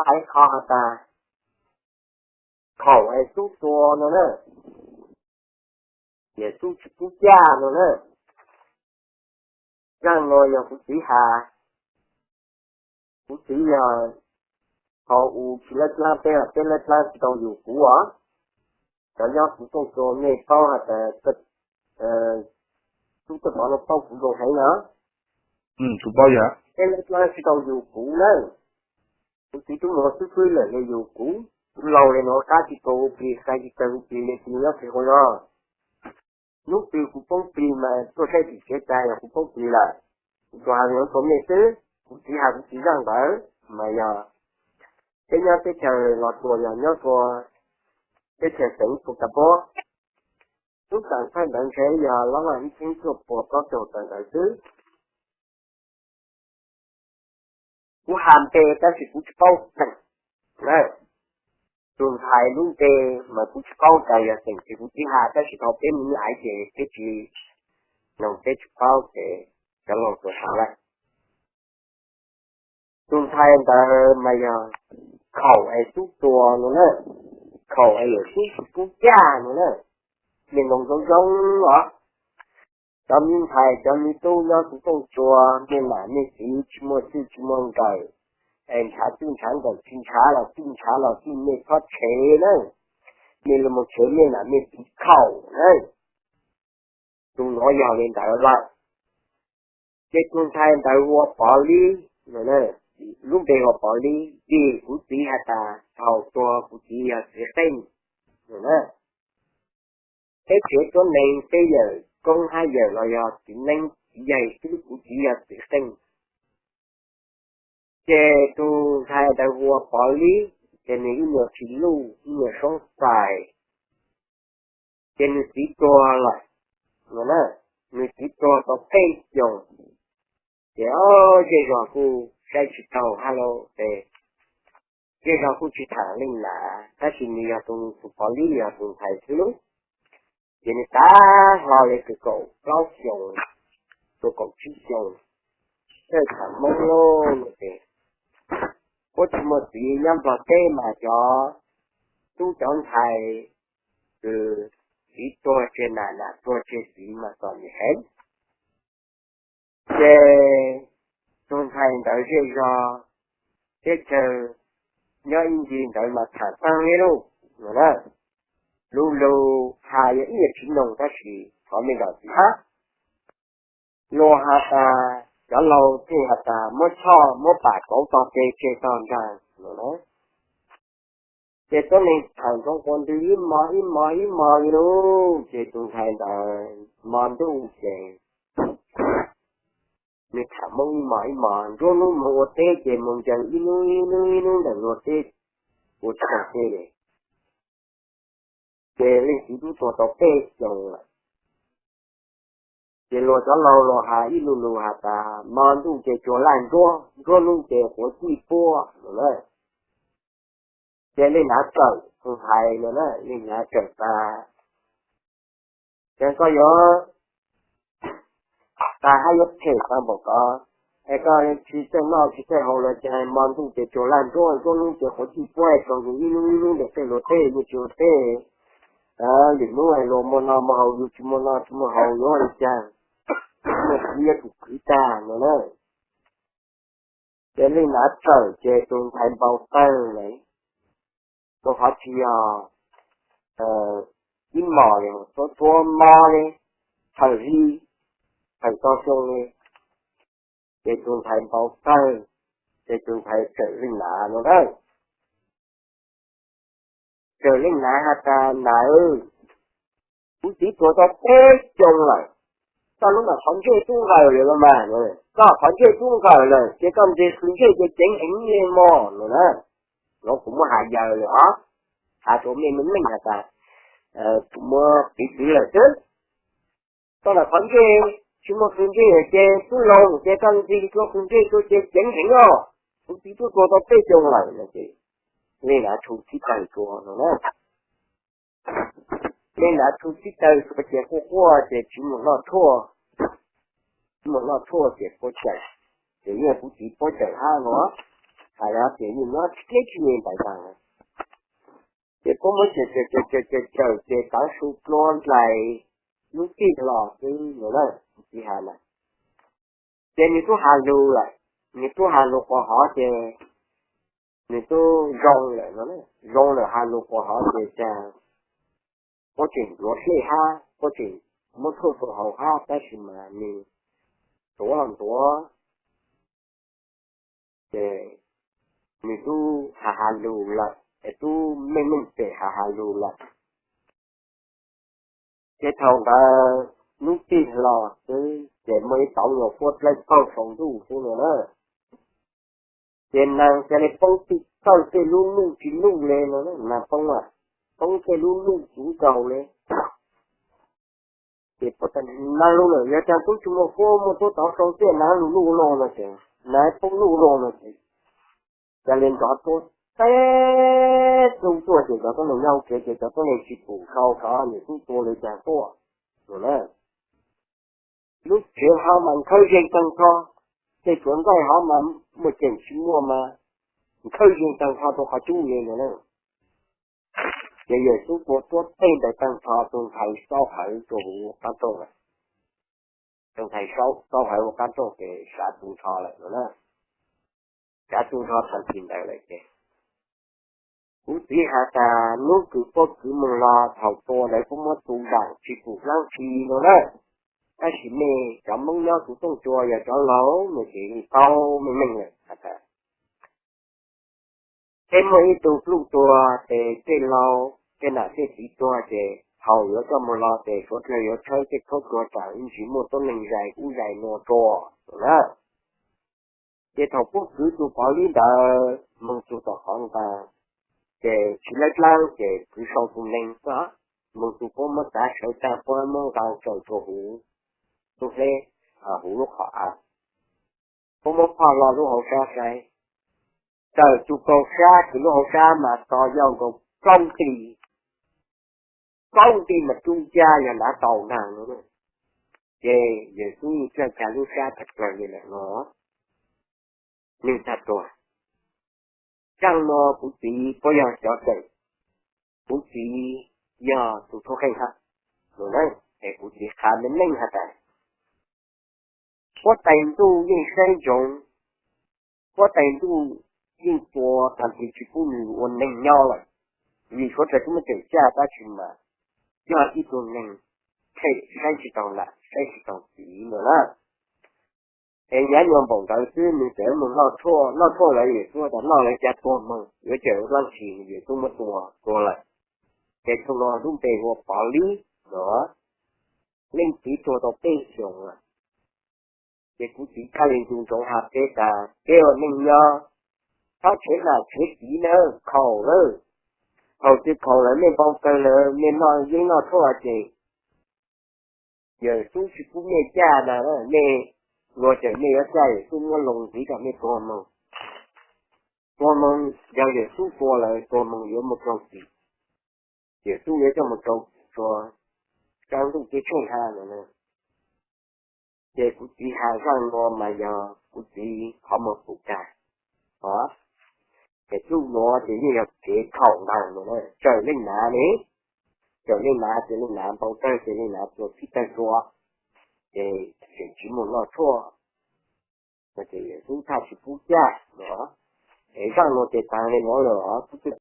hais qhov has tas khaum es xub tua no na, ces xub tsis pub caj no na. Zaaj no yog kuv txiv has, kuv txiv yog thaum u tsis laib dlaab peb, peb laib dlaab tsis tau yug kuv os. Cov nyob kuv tuaj tua mej paub has tas tub tuaj tov no paub kuv zoo heev na. Peb laib dlaab tsis tau yug kuv na, kuv txiv tub mus xwb xwb lawm le yug kuv. Kuv laug le nuav qab tsis tau hu plig, qab tsis tau hu plig le tsis nyob plig ua no. Hnub twg kuv poob plig mas tuaj saib tim tsev tas yog kuv poob plig lawm. Kuv tsuas has li no rua mej xwb, kuv txiv has kuv txiv zaaj ntawd mas yog peb nyob teb chaws Los Tsuas, yog nyob rua teb chaws xeev Tub Kas Puab, lub xeev thaij ntawd ntshe yog lab laj ib txheeb cuaj puas plaub caug tawm ntawd xwb. Kuv has npe tab sis kuv tsis paub xeem. Tus ntxhais lub npe mas kuv tsis paub tas yog xeem tsis, kuv txiv has tab sis thaum peb mus nyob ais ces peb tsis, no peb tsis paub ces cov laus tsuas has lawm. Tus ntxhais ntawd mas yog khaum es xub tua no na, khaum es yawm xub tsis pub caj no na. Mej noog zoo zoo os. Cov me ntxhais cov me tub nyob kuv tooj tsua, mej nam mej txiv tsis muaj txij tsis muaj nkawm, es ntshav txij ntshav nkawm tsis ntshav los txij ntshav los txij mej txhob tshev na, mej li mus tshev mej nam mej txiv khaum na. Tus nuav yog li ntawd lawm. Ces tus ntxhais ntawd hu ua Pov Lib, lub npe hu ua Pov Lib vim kuv txiv has tas thaum tuag kuv txiv yog txiv qeej na. Peb tsev tuab neeg peb yawm koob hab yawm los yog txiv neeb txiv yaig xwb, kuv txiv yog txiv qeej. Ces tus ntxhais ntawd hu ua Pov Lib, ces nws ib nyuag tsis luj ib nyuag soob xais, ces nws txiv tuag lawm no na. Nws txiv tuag tau peb xyoos, ces zej zog kuj saib tsis taus hab lauj, ces zej zog kuj tsis tham leej nam, tab sis nws yog tus, tus Pov Lib yog tus ntxhais xwb lauj. Ces nws tav hlo li kaum plaub xyoos, kaum tsib xyoos, txawj tham Hmoob lauj no ces, puab tsis muaj txiv nyob Nplog teb mas cov tub cov ntxhais kws txiv tuag tseg nam, nam tuag tseg txiv mas txom nyem heev. Ces tus ntxhais ntawd zej zog teb chaws nyob ib ncig ntawd mas tham taag li lauj no na. Lug lug has yog ib yam tsis noog tab sis thov mej zam txim hab. Luag has tas, cov laug thiaj has tas muab choj muab pam kauv tog tes tseg tog nraag no na. Ces tuab neeg tham nroo quas ntws ib mos ib mos ib mos li lauj, ces tus ntxhais ntawd hmo ntuj ces nws tham Hmoob ib mos ib mos, nruab hnub moog ua teb ces moog ncaws ib hnub ib hnub ib hnub ntawm luag teb ua tsis tau teb li. Ces leej txiv tub tuag tau peb xyoos lawm. Ces luag cov laug los has ib lu lug has tas hmo ntuj ces tsuas laj nruab, nruab hnub ces quav txij puab no na. Ces leej nav txawm tus ntxhais no na, leej nav txawm tas, ces koj yuav tas hab yuav phem tas npaum ko, es koj tsis txawj noj tsis txawj haus los cas hmo ntuj ces tsuas laj nruab, nruab hnub ces quav txij puab, tsuas yug ib hnub ib hnub ntawm tej luag teb yeej tsis ua teb. Lwm hnub luag muaj noj muaj haus yug tsis muaj noj tsis muaj haus yuav ua li cas, muaj txiv yuav tsum khwv tag no na. Ces leej nav txawm ces tus ntxhais npau tawg lawm, rau qhov tsis yog ib mos li, txhua txhua hmo li, thaum hli, thaum tau xyoo li, ces tus ntxhais npau tawg, ces tus ntxhais txawm leej nav no na. Txawm leej nav has tas, Nav, kuv txiv tuag tau peb xyoos lawm, koj lub mam qhov ntsej tub nqawm lawm los mas, koj qhov ntsej tub nqawm lawm ces koj ntshe qhov ntsej ces ceev heev li mog no na. Nuav kuv muab has yawg lawm os, has rua mej meej meej has tas kuv muab piv txwv lawm xwb. Koj mam qhov ntsej tsis muaj qhov ntsej ces tub laug ces koj ntxig rua qhov ntsej rua ces ceev heev os, kuv txiv tub tuag tau peb xyoos lawm no ces leej nav tshu txhib tawg rua no na. Leej nav tshu txhib tawg rua ces quaj quaj ces tsis muaj noj tshuaj, tsis muaj noj tshuaj ces puab cawm, ces yeej kuv txiv puab cawm hab no. tas zog ces yeej nyob tsis deb tsis me ntawd tas. Ces puab muab cawm cawm cawm cawm cawm ces tav su dlua nplaim lub tij los xwb no na, txiv has na. Ces nws tub has lus lawm, nws tub has lus quas hov ces nws tub zoo lawm no, zoo lawm has lus quas hov ces cas puab tseem ntuav hlej hab puab tseem muab tshuaj rau hauv hab tab sis mas nws tuav los ntuav ces nws tub has has lus lawm es tub meej meej pem has has lus lawm. Ces thaum ntawd lub tij los xwb ces muaj ib tauv nyuag puab dlawb paug saum ntuj xwb no na. Ces nas ca le poob txawj tej lub nuj tsis nuj le no, nas poob, poob tej lub nuj tsis nkaus le. Ces puab tas nas lug lawm, yog caag tub tsis muaj huab muaj tuab tauv sau tej nas lug luj luj no ces, nas poob luj luj no ces, ca le nrov tuab teb tub tuaj ces cov tuab neeg nyob hauv kev ces cov tuab neeg tsis pum sau xov nws tub tua le caag tuaj no na. Lub tsev hov mas nkhawb zeeg taag nrho, tej tsuav nqaij hov mas muaj ceem tsis muaj mas nkhawb zeeg taag nrho rau qhov cub le no na. Ces Yawm Xub tua tuab teg ntawd taag nrho, tug ntxhais xauj hawv rua huv qab rooj lawm. Tug ntxhais xauj hawv huv qab rooj ces sav tu nrho lawm no na. Sav tu nrho tag kis ntawd lawm ces kuv txiv has tas nub kws puab kwv moog los thaum tua ntawd puab muab tu zaam tsis pum dlaab tsi no na. Tab sis mej cov Moob nyob kuv tooj cua yog cov laug no ces yeej paub meej meej lawm has tas peb muaj ib tug pluj tuag ces tej laug tej nam tej txiv tuag ces thaum yuav coj moog los ces suav dlawg yuav tshawb tej khaub dluag tsam ib ntsis muaj tuab neeg zais ub zais nuav rua no na. Ces thaum puab kwv tug pov lib ntawd moog txug tom qhov nqaa, ces tsis laib dlaab ces kwv sau tug neeg xwb, moog txug puab muab txav sawv taag puab muab nqaa tsaws rua huv, tub hleb, huv lub qhov av. Puab muab phoj lo lub hauv sab saib, tawm tug kaus sab kws lub hauv sab mas to yauj nkaus plaub nti, plaub nti mas cub ncaj yog lav tau ntaag no. Ces Yawm Xub yeej caj cag lub sab tag plawg li lawm no, nwg tag tuag. Zaaj nuav kuv txiv puab yog cov cawm, kuv txiv yog tug tub qeej hab, es kuv txiv qha meej meej has tas huab tais ntuj yeej saib ntsoov, huab tais ntuj yeej tua tag kis tsis pub nws ua neeg nyob lawm, vim suav dlawg twb muab tseem caj tab sis mas yog ib tug neeg phem saib tsis taug nam saib tsis taug txiv no na. Es nyab nyuag npaum ntawd xwb nws txawm moog noj tshuaj, noj tshuaj lawm Yawm Xub tas noj lawv ca tuag moog yuav cawm ua dlaab tsi, Yawm Xub muab tua tuag lawm. Ces tug nuav lub npe hu ua Pov Lib no, leej txiv tuag tau peb xyoos lawm. Ces kuv txiv txhaj le ncu ntsoov has peb tas peb ua neej nyob txhob tshev nam tshev txiv na, khaum lawm. Thaum twg khaum lawm mej npau taws lawm mej noj yeeb noj tshuaj ces Yawm Xub tsis pub mej caj na, mej luag cawm mej yuav caj Yawm Xub muab loo ntxiv kom mej tuag moog. Tuag moog yog Yawm Xub tua lawm tuag moog yuav mus raug txim, Yawm Xub yuav coj mus rau tsua saab ntuj teb tsheej hab no. Ces kuv txiv has zaaj nuav mas yog kuv txiv qhov muag pum kag. Ces txuj nuav ces yeej yog kev khaum ntag no, tsawm leej nav ne, tsawm leej nav ces leej nav npau tawg ces leej nav tua txhib tawg tsua, ces tseem tsis muaj noj tshuaj, ces Yawm Xub txhaj tsis pub caj no. Es zaaj nuav ces taag le nuav lawm os.